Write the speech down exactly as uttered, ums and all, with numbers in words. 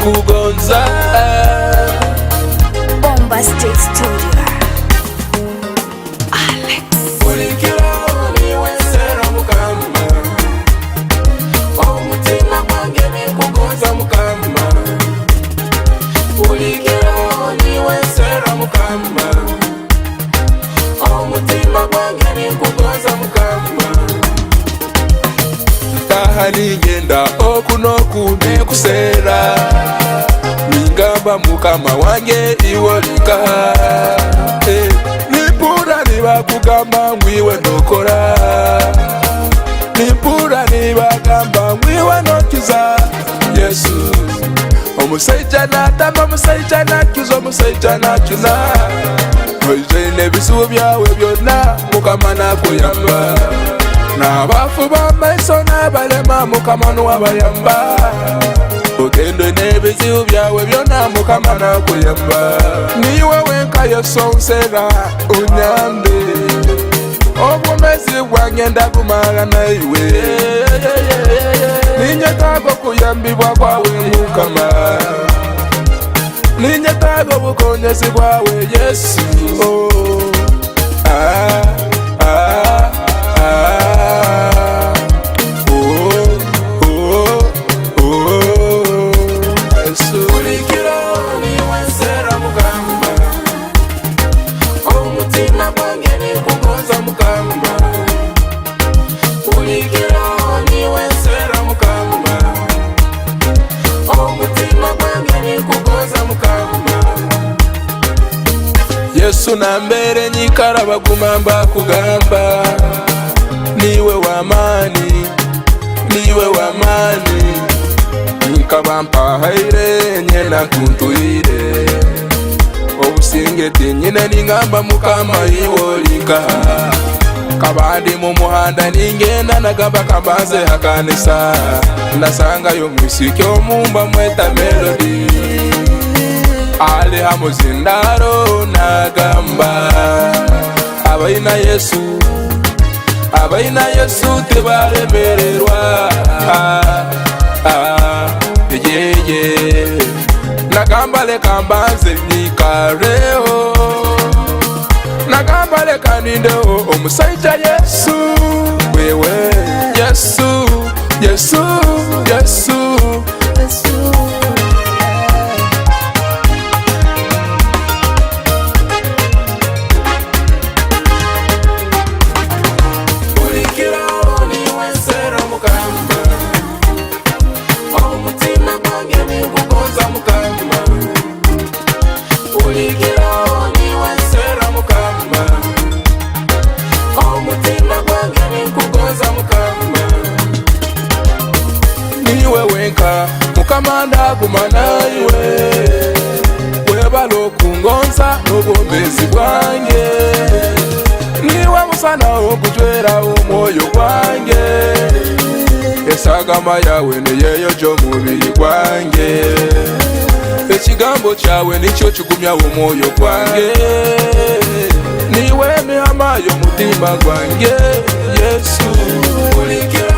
Kugonza. Bomba State Studio. Alex. Buli kiro niiwe nserra Mukama. Omutima gwange ninkugonza Mukama. Buli kiro niiwe nserra Mukama. Omutima gwange ninkugonza Mukama. Ntaha ningenda oku n'oku ninkuserra. Ningamba Mukama wange iwe oli nkaha? Eh, nimpurra nibakugamba ngu iwe nookora. Nimpurra nibagamba ngu iwe nookiza. Yesu. Omusaija naatama, omusaija naacuza, omusaija naacuna. Oije oine ebizibu byawe byona, Mukama naakuyamba. N'abafu b'amaiso n'abalema, Mukama nuwe abayamba. Ogende oine ebizibu byawe byona, Mukama naakuyamba. Niiwe wenka Yesu onserra, onyambe. Obwomeezi bwange ndagumara naiwe. Ninyetaaga okuyambibwa kwawe, Mukama. Ninyetaaga obukonyezi bwawe, Yesu. Oh, ah, ah, ah. Oh, oh, oh, Yesu. Buli kiro niiwe nserra, Mukama. Omutima gwange ninkugonza, Mukama. Buli kiro niiwe nserra, Mukama. Omutima gwange ninkugonza, Mukama. Yesu, nambere nyikara baguma mbakugamba, niiwe w'amaani. Niiwe w'amaani, nkaba mpahaire, nyena ntuntwire. Obusinge tinyine, ningamba, Mukama, iwe oli nkaha? Nkaba ndi mu muhanda ningenda, nagamba kambanze ha kanisa. Nasangayo omwisiki omu bamweta Melody. Ali ha muzindaaro nagamba, abaina Yesu Abaina Yesu tibalemererwa. Ah, ah, yeah, yeah. Nagamba leka mbanze nyikareho. Nagamba leka nindeho omusaija Yesu. Wewe, Yesu, Yesu, Yesu. Buli kiro niiwe nserra, Mukama. Omutima gwange ninkugonza, Mukama. Buli kiro niiwe nserra, Mukama. Omutima gwange ninkugonza, Mukama. Niiwe wenka, Mukama, ndaguma naiwe. Webale okungonza n'obwomeezi bwange. Niiwe musana ogujwera omwoyo gwange. Esagama yawe neyeyogya omubiri gwange. Ekigambo kyawe nikyo kigumyaho omwoyo gwange. Niiwe emihama y'omutima gwange, Yesu. Buli kiro